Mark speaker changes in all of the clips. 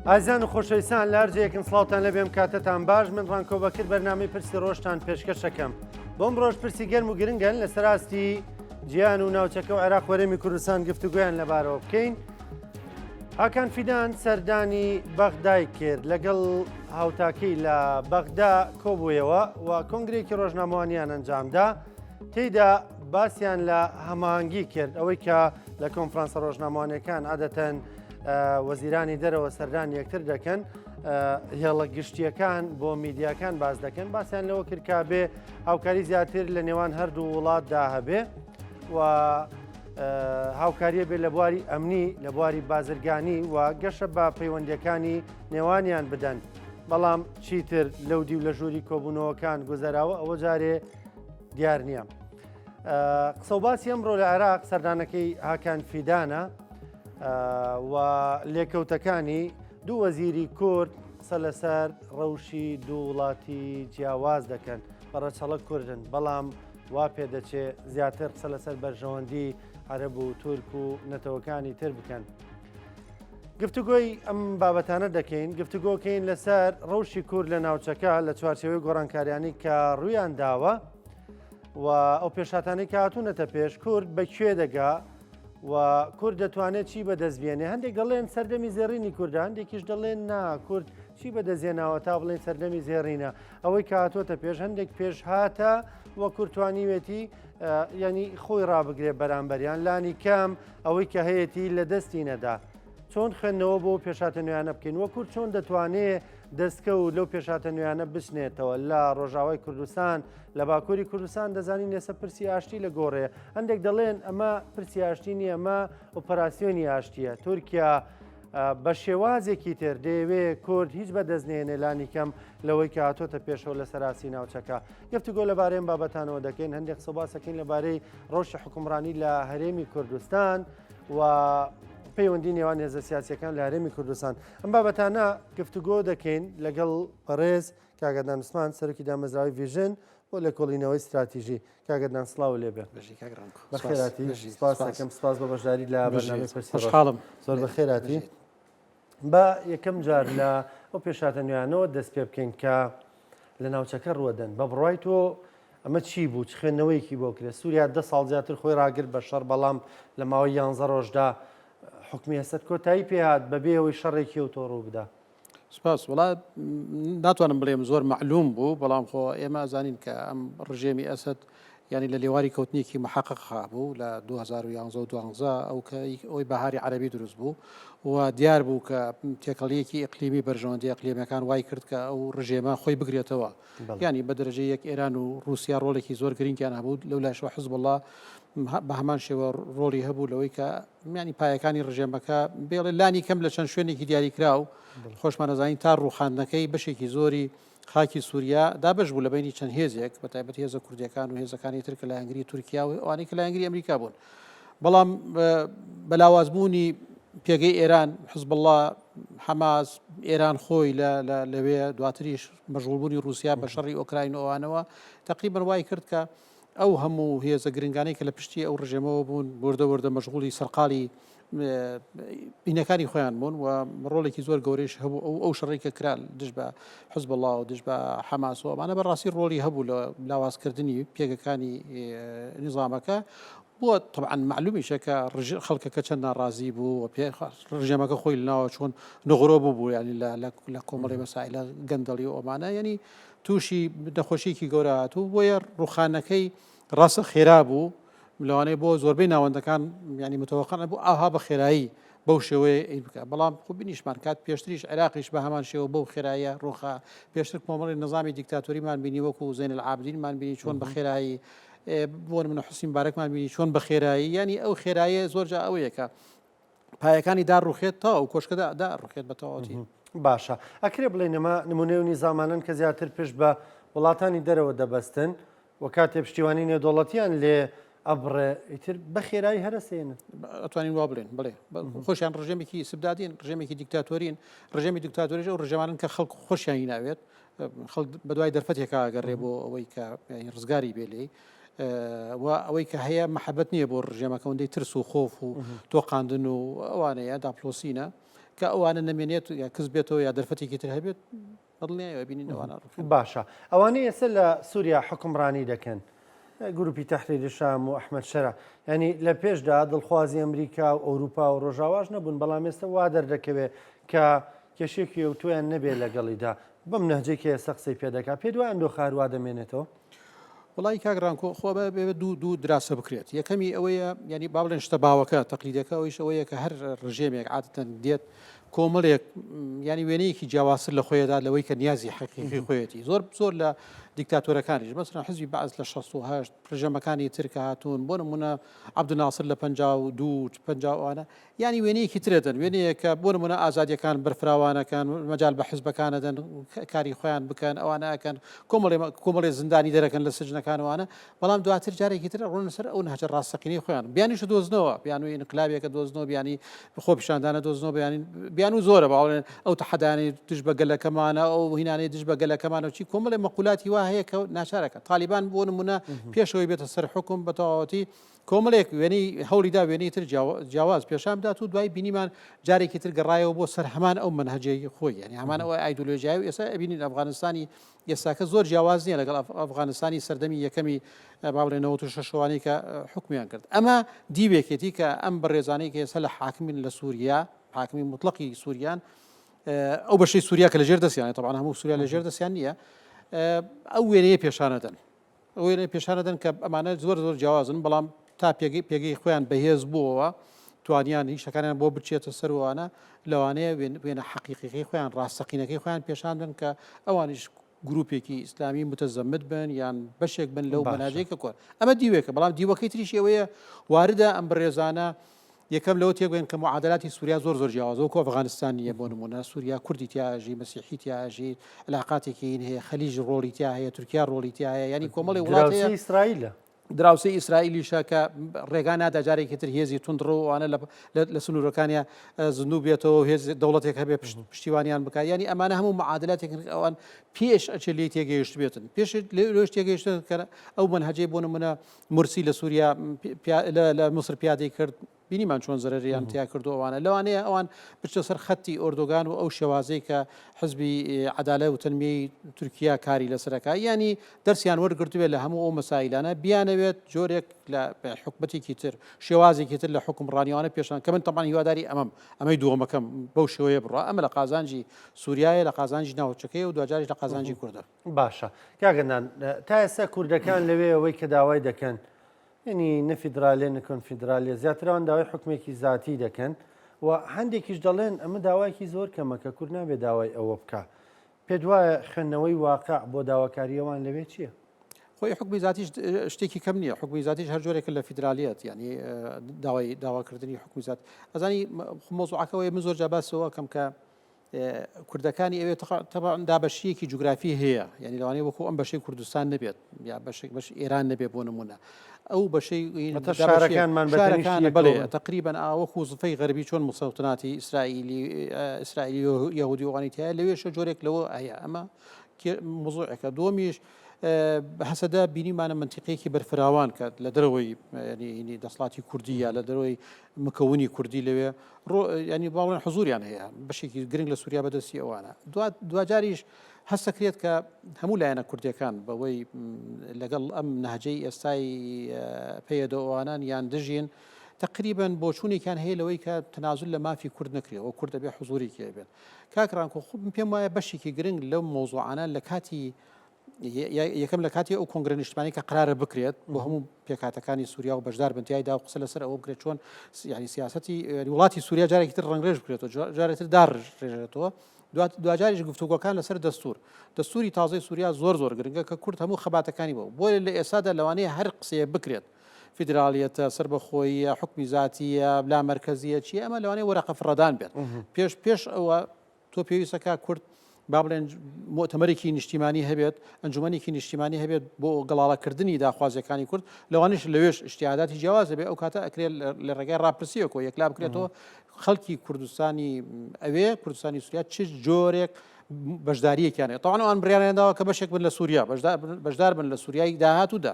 Speaker 1: ئازیزان و خۆشەویستان لە هەر جێیەکن سڵاوتان لێ بێم کاتەتان باش من ڕانکۆ بەکر بەرنامەی پرسی ڕۆژتان پێشکەشەکەم بۆم ڕۆژ پرسی گەرم و گرنگن لەسەر ئاستی جیان و ناوچەکە و عێراق وەرێمی کوردستان گفتوگویان لەبارەوە بکەین. هاکان فیدان سەردانی بەغدای کرد لەگەڵ هاوتاکەی لە بەغدا کۆبوویەوە و کۆنگرێکی ڕۆژنامەوانیان ئەنجامدا تێیدا باسیان لە هەماهەنگی کرد ئەوەی کە لە کۆنفرانسە ڕۆژنامەوانیەکان عادەتەن وەزیرانی دەرەوە سەردانی یەکتر دەکەن هێڵە گشتیەکان بۆ میدیاکان باس دەکەن باسیان لەوە کرد کە بێ هاوکاری زیاتر لە نێوان هەردوو وڵاتدا هەبێ و هاوکاریە بێ لە بواری ئەمنی لە بواری بازرگانی و گەشە بە پەیوەندیەکانی نێوانیان بدەن بەڵام چیتر لەو دیو لە ژووری کۆبوونەوەکان گوزەراوە ئەوە جارێ دیار نییە. قسەوباسی ئەمڕۆ لە عێراق سەردانەکەی هاکان فیدانە و لێکەوتەکانی دوو وەزیری کورد قسە لەسەر ڕەوشی دوو وڵاتی جیاواز دەکەن بە ڕەچەڵەک کوردن بەڵام وا پێدەچێ زیاتر قسە لەسەر بەرژەوەندی عەرەب و تورک و نەتەوەکانی تر بکەن. گفتوگۆی ئەم بابەتانە دەکەین گفتوگۆکەین لەسەر ڕەوشی کورد لە ناوچەکە لە چوارچێوەی گۆڕانکاریانی کە ڕوویان داوە و ئەو پێشاتانی کە هاتوونەتە پێش کورد بە کوێ دەگا و کورد دەتوانێت چی بەدەست بێنێ هەندێک دەڵێن سەردەمی زێڕینی کوردە هەندێکیش دەڵێن نا کورد چی بەدەستێناوە تا بڵێن سەردەمی زێڕینە ئەوەی کە هاتووەتە پێش هەندێک پێشهاتە و کورتوانیوێتی ینی خۆی ڕابگرێ بەرامبەریان لانی کەم ئەوەی کە هەیەی لە دەستی نەدا چۆن خوێندنەوە بۆ پێشاتە نوێیانە بکەین وە کورد چۆن دەتوانێ دەستکە و لەو پێشاتە نوێیانە بچنێتەوە لە ڕۆژاوای کوردستان لە باکووری کوردستان دەزانین ئێستا پرسی ئاشتی لە گۆڕێ هەندێک دەڵێن ئەمە پرسی ئاشتی نییە ئەمە ئۆپەراسیۆنی ئاشتیە تورکیا بە شێوازێکی تر دەیەوێ کورد هیچ بەدەست نێنێ لانی کەم لەوەی کە هاتۆتە پێشەوە لە سەراسی ناوچەکە گفتوگۆ لەبارەی ئەم بابەتانەوە دەکەین هەندێک قسە باسەکەین لەبارەی ڕەوشی حکومڕانی لە هەرێمی کوردستان و پەیوەندی نێوان هێزە سیاسیەکان لە هەرێمی کوردستان ئەم بابەتانە گفتوگۆ دەکەین لەگەڵ بەڕێز کاک عەدنان عوسمان سەرۆکی دامەزراوەی ڤیژن بۆ لێکۆڵینەوەی ستراتیژی کاک عەدنان سڵاو لێ بێ
Speaker 2: بژی کاک ڕەنکۆ
Speaker 1: بەخێراتی سپاس دەکەم سپاس بۆ بەشداری لە بەرنامەی پرسی ڕۆژ.
Speaker 2: خۆشحاڵم
Speaker 1: زۆر بەخێراتی با یەکەم جار لە ئەو پێشهاتە نوێیانەوە دەست پێ بکەین کە لە ناوچەکە ڕووەدەن بە بڕوای تۆ ئەمە چی بوو چ خوێندنەوەیەکی بۆ کرێ سووریا دە ساڵ زیاتر خۆی ڕاگرت بە شەڕ بەڵام لە ماوەی یانزە ڕۆژدا حکومی ئەسەد کۆتایی پێهات بەبێ ئەوەی شەڕێکی و تۆ ڕوو بدا
Speaker 2: سپاس وڵا ناتوانم بڵێم زۆر مەعلوم بوو بەڵام خۆ ئێمە ئەزانین کە ئەم ڕژێمی ئەسەد یعنی لە لێواری کەوتنێکی محقق بوو لە 2011 و 12 ئەو کە ئەوی بەهاری عەربی دروست بوو و دیار بوو کە تێکەڵیەکی ئەقلیمی بەرژەوەندی ئەقلیمەکان وای کرد کە ئەو ڕژێمە خۆی بگرێتەوە ینی بە دەرەجە یەک ئێران و رووسیا ڕۆڵێکی زۆر گرنگیان هەبوو لەو لاشەوە حزبوڵا بە هەمان شێوە ڕۆڵی هەبوو لەوەی کە یانی پایەکانی ڕژێمەکە بێڵێ لانی کەم لە چەند شوێنێکی دیاریکراو خۆشمان ئەزانین تا ڕووخاندنەکەی بەشێکی زۆری خاکی سووریا دابش بوو لە بینی چەند هێزێک بە تایبەت هێزە کوردیەکان و هێزەکانی تر کە لایەنگری تورکیا و ئەوانەی کە لایەنگری ئەمریکا بوون بەڵام بە لاوازبوونی پێگەی ئێران حزبله حەماس ئێران خۆی لەوێ دواتریش مەشغوڵبوونی رووسیا بە شەڕی ئۆکراین و ئەوانەوە تقریبا وای کرد کە ئەو هەموو هێزە گرنگانەی کە لە پشتی ئەو ڕژێمەوە بوون وردە وردە مەشغوڵی سەرقاڵی بینەکانی خۆیان بوون و ڕۆڵێکی زۆر گەورەیش هەبوو ئەو ئەو شەڕی کە کرا دژ بە حزبوڵا و دژ بە حەماس و ئەمانە بەڕاستی ڕۆڵی هەبوو لە لاوازکردنی پێگەکانی نیزامەکە بۆ طبعا معلومیشە کە خەڵکەکە چەند ناڕازی بوو و پێ ڕژێمەکە خۆی لەناوە چۆن نغرۆ بوو بوو ینی لە کۆمەڵی مەسائلە گەندەڵی و ئەمانە ینی تووشی نەخۆشیەکی گەورە هات و بۆیە ڕوخانەکەی ڕاستە خێرا بوو لەوانەیە بۆ زۆربەی ناوەندەکان ینی متەوەقع نەبوو ئاها بە خێرایی بەو شێوەیە ئی بکە بەڵام خۆ بینیشمان کات پێشتریش عێراقیش بە هەمان شێوە بەو خێراییە ڕوخا پێشتر کۆمەڵی نظامی دیکتاتۆریمان بینی وەکو زەین العابدینمان بینی چۆن بە خێرایی بۆ نمونە حوسنی مبارەکمان بینی چۆن بە خێرایی ینی ئەو خێراییە زۆر جا ئەوەیەکە پایەکانی داڕوخێت تەواو کۆشکە داڕوخێت بە تەواوەتی.
Speaker 1: باشە ئەکرێ بڵێین ئەمە نمونەی و نیزامانەن کە زیاتر پشت بە وڵاتانی دەرەوە دەبەستن و کاتێ پشتیوانی نێودەوڵەتیان لێ ئەبڕێ ئیتر بە خێرایی هەرەسێنن.
Speaker 2: ئەتوانین وا بڵێن بڵێ خۆشیان ڕژێمێکی ئیستبدادین ڕژێمێکی دیکتاتۆرین ڕژێمی دیکتاتۆریش ئەو ڕژێمانن کە خەڵک خۆشیانی ناوێت خەڵک بەدوای دەرفەتێکا ئەگەڕێ بۆ ئەوەی کە ڕزگاری بێ لێی و ئەوەی کە هەیە مەحەبەت نییە بۆ ڕژێمەکە ئەوەندەی ترس و خۆف و تۆقاندن و ئەوانەیە داپلۆسینە. کە ئەوانە نەمێنێت یا کز بێتەوە یا دەرفەتێکی تر هەبێت بەدڵنیایەوە بینین ئەوانە ڕووخێن.
Speaker 1: باشە ئەوانەی ئێستا لە سووریا حوکمڕانی دەکەن گروپی تەحریر شام و ئەحمەد شەرع یانی لە پێشدا دڵخوازی ئەمریکا و ئەوروپا و ڕۆژاواش نەبوون بەڵام ئێستا وا دەردەکەوێت کە کێشێکی ئەوتۆیان نەبێت لەگەڵیدا بەم نەهجەی کە ئێستا قسەی پێ دەکات پێت وایە ئەم دۆخە هەر وا دەمێنێتەوە؟
Speaker 2: وەڵایی کاک ڕانکۆ خۆ بە بێ دوو دوو دراسە بکرێت یەکەمی ئەوەیە یعنی با بڵێن شتە باوەکە تەقلیدەکە ئەویش ئەوەیە کە هەر ڕژێمێک عادەتەن دێت کۆمەڵێک ینی وێنەیەکی جیاوازتر لە خۆیدا لەوەی کە نیازی حەقیقی خۆیەتی زۆر زۆر لە دیکتاتۆرەکانیش مەسەلەن حزبی بەعس لە 68 ڕژێمەکانی تر کە هاتوون بۆ نمونە عەبدولناسر لە 52 50 ئەوانە یانی وێنەیەکی ترە دەن، وێنەیەک کە بۆ نموونە ئازادییەکان بەرفراوانەکەن، مەجال بە حزبەکان ئەدەن کاری خۆیان بکەن، ئەوانە ئەکەن، کۆمەڵێ کۆمەڵێ زیندانی دەرەکەن لە سجنەکان وانە، بەڵام دواتر جارێکی تر ئەڕۆنە سەر ئەو نەهجە ڕاستەقینەی خۆیان. بیانیش دۆزنەوە، بیانووی ئینقلابێکە دۆزنەوە، بیانی خۆپیشاندانە دۆزنەوە، بیانی بیانوو زۆرە باڵێن ئەو تەحەدایانەی دژ بە گەلەکەمانە، ئەو هینانەی دژ بە گەلەکەمانە و چی کۆمەڵێ مەقولاتی وا هەیە کە ناچارەکە. تالیبان بۆ نموونە پێش ئەوەی بێتە سەر حوکم بە تەواوەتی کۆمەڵێک وێنەی هەوڵی دا وێنەی تر جیاواز پێشان بدات و دوای بینیمان جارێکی تر گەڕایەوە بۆ سەر هەمان ئەو مەنهەجەی خۆی یعنی هەمان ئەو ئایدۆلۆژیای و ئێستا ئەبینین ئەفغانستانی ئێستاکە زۆر جیاواز نییە لەگەڵ ئەفغانستانی سەردەمی یەکەمی با بڵێ 96 شەوانی کە حکومیان کرد ئەمە دیوێکێتی کە ئەم بەڕێزانەی کە ئێستا لە حاکمین لە سووریا حاکمی مطلقی سووریان ئەو بەشەی سووریا کە لەژێر دەستیانە طبعا هەموو سووریا لەژێر دەستیان نییە ئەو وێنەیە پێشانەدەن وێنەی پێشان دەدەن کە ئەمانە زۆر زۆر جیاوازن بەڵام تا پێگەی پێگەی خۆیان بەهێز بووەوە توانیان هیچەکانیان بۆ بچێتە سەروانە لەوانەیە وێنە حەقیقیەکەی خۆیان ڕاستەقینەکەی خۆیان پێشان بدەن کە ئەوانیش گروپێکی ئیسلامی متزمت بن یان بەشێک بن لەو مەنهەجەی کە کۆن ئەمە دیوێکە بەڵام دیوەکەی تریش ئەوەیە واردە ئەم بەڕێزانە یەکەم لەوە تێبگەن کە معادلاتی سووریا زۆر زۆر جیاوازە وەکو ئەفغانستان نییە بۆ نموونە سووریا کوردی تیا ئەژی مەسیحی تیا ئەژی علاقاتێکی هین هەیە خەلیج ڕۆڵی تیا هەیە تورکیا ڕۆڵی تیا هەیە یعنی کۆمەڵی وڵات هەیە
Speaker 1: دراوسێی ئیسرائیلە.
Speaker 2: دراوسێی ئیسرائیلیشە کە ڕێگا نادا جارێکی تر هێزی توندڕەو ئەوانە لە سنوورەکانیا زیندوو بێتەوە و هێز دەوڵەتێک هەبێ پشت پشتیوانیان بکات یعنی ئەمانە هەموو معادلاتێکن کە ئەوان پێش ئەچێ لێی تێگەیشتبێتن پێش لێش تێگەیشتن کە ئەو مەنهەجەی بۆ نمونە مورسی لە سووریا لە میسر پیادەی کرد بینیمان چۆن زەرەریان تیا کردو ئەوانە لەوانەیە ئەوان بچە سەر خەتی ئۆردۆگان و ئەو شێوازەی کە حزبی عەدالە و تەنمیەی تورکیا کاری لەسەرەکە ینی دەرسیان وەرگرتوێت لە هەموو ئەو مەسایلانە بیانەوێت جۆرێک لە حکومەتێکی تر شێوازێکی تر لە حکومڕانیوانە پێشان کە من تەمان هیواداری ئەمەم ئەمەی دووەمەکەم بەو شێوەیە بڕە ئەمە لە قازانجی سووریایە لە قازانجی ناوچەکەی و دواجاریش لە قازانجی کوردە.
Speaker 1: باشە کاک عەدنان تا ئێستا کوردەکان لەوێ ئەوەی کە داوای دەکەن یعنی نە فیدرالیە نە کۆنفیدرالیە زیاتر ئەوان داوای حکومێکی زاتی دەکەن و هەندێکیش دەڵێن ئەمە داوایەکی زۆر کەمە کە کورد نابێ داوای ئەوە بکە پێت وایە خوێندنەوەی واقع بۆ داواکاری ئەوان لەوێ چییە؟
Speaker 2: خۆی حکومی زاتیش شتێکی کەم نییە حکومی زاتیش هەر جۆرێکە لە فیدرالیەت ینی داوای داواکردنی حکومی زات ئەزانی مۆزوعەکەەوەی من زۆر جاباسەوە کەم کە کوردەکانی ئەوێ تەبعەن دابەشییەکی جوگرافی هەیە یعنی لەوانەیە وەکو ئەم بەشەی کوردستان نەبێت یا بەشێک بەش ئێران نەبێت بۆ نمونە ئەو بەشەی
Speaker 1: شارەکانمان
Speaker 2: شارەکان بڵێ تقریبا ئاوەکو زفەی غەربی چۆن مسەوتناتی ئیسرائیلی ئیسرائیلی یهودی وانی تایە لەوێشە جۆرێک لەوە هەیە ئەمە مزوعەکە دووەمیش هەسەدە بینیمانە منتیقەیەکی بەرفراوان کە لە دەرەوەی دەسڵاتی کوردی یا لە دەرەوەی مکەونی کوردی لەوێ ڕۆ ینی باڵێن حزوریان هەیە بەشێکی گرنگ لە سووریا بەدەستی ئەوانە دواجاریش هەستەکرێت کە هەموو لایەنە کوردیەکان بەوەی لەگەڵ ئەم نەهجەی ئێستای پەیەدەوانان یان دژین تقریبا بۆچوونێکیان هەیە لەوەی کە تەنازول لە مافی کورد نەکرێەوە کورد دەبێ حزوریکی هەبێت کاک ڕانکۆ خۆ پێم وایە بەشێکی گرنگ لەو مەوزوعانە لە کاتی یەکەم لە کاتی ئەو کۆنگرە نیشتمانی کە قرارە بکرێت بۆ هەموو پێکهاتەکانی سووریا و بەشدار بن تیایدا و قسە لەسەر ئەوە بکرێت چۆن یعنی سیاسەتی وڵاتی سووریا جارێکی تر ڕەنگڕێژ بکرێتەوە جارێتر داڕێژێتەوە دواجاریش گفتوگۆکان لەسەر دەستور دەستوری تازەی سووریا زۆر زۆر گرنگە کە کورد هەموو خەباتەکانی بۆ بۆیە لە ئێستادا لەوانەیە هەر قسەیە بکرێت فیدراڵیەتە، سەربەخۆییە، حوکمی زاتییە، لامەرکەزییە، چییە، ئەمە لەوانەیە وەرەقە فڕەدان بێت. پێش پێش ئەوە تۆ پێویستەکە کورد با بڵێن مؤتەمەرێکی نیشتیمانی هەبێت، ئەنجومەنێکی نیشتیمانی هەبێت بۆ گەڵاڵەکردنی داخوازیەکانی کورد، لەوانەیش لەوێش ئیجتیهاداتی جیاواز هەبێت، ئەو کاتە ئەکرێت لە ڕێگای ڕاپرسییەکەوە یەکلا بکرێتەوە خەڵکی کوردستانی ئەوێ، کوردستانی سووریا چ جۆرێک بەشدارییەکیان هەیە. تەبعەن ئەوان بڕیاریان داوە کە بەشێک بن لە سووریا، بەشدار بن لە سووریای داهاتوودا.